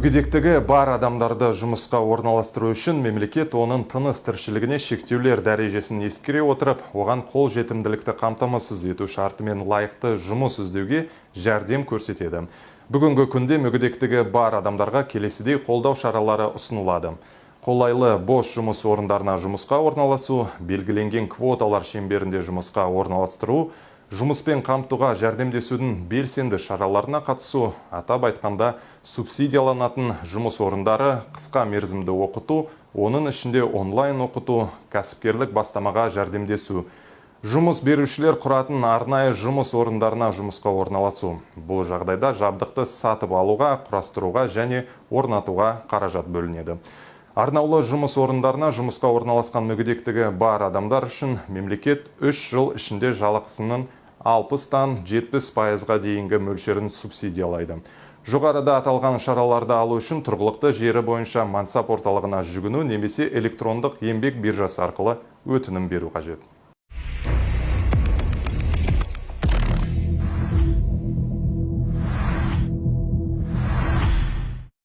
Мүгедектігі бар адамдарды жұмысқа орналастыру үшін мемлекет оның тыныс тіршілігіне шектеулер дәрежесін ескере отырып, оған қол жетімділікті қамтамасыз ету шартымен лайықты жұмыс іздеуге жәрдем көрсетеді. Бүгінгі күнде мүгедектігі бар адамдарға келесідей қолдау шаралары ұсынылады. Қолайлы бос жұмыс орындарына жұмысқа орналасу, белгіленген квоталар шеңберінде жұмысқа орналастыру, жұмыспен қамтуға жәрдемдесудің белсенді шараларына қатысу, атап айтқанда, субсидияланатын жұмыс орындары, қысқа мерзімді оқыту, оның ішінде онлайн оқыту, кәсіпкерлік бастамаға жәрдемдесу, жұмыс берушілер құратын арнайы жұмыс орындарына жұмысқа орналасу. Бұл жағдайда жабдықты сатып алуға, құрастыруға және орнатуға қаражат бөлінеді. Арнаулы жұмыс орындарына жұмысқа орналасқан мүгедектігі бар адамдар үшін мемлекет 3 жыл ішінде жалақысының 60-тан 70%-ға дейінгі мөлшерін субсидиялайды. Жоғарыда аталған шараларды алу үшін тұрғылықты жері бойынша мансап орталығына жүгіну немесе электрондық еңбек биржасы арқылы өтінім беру қажет.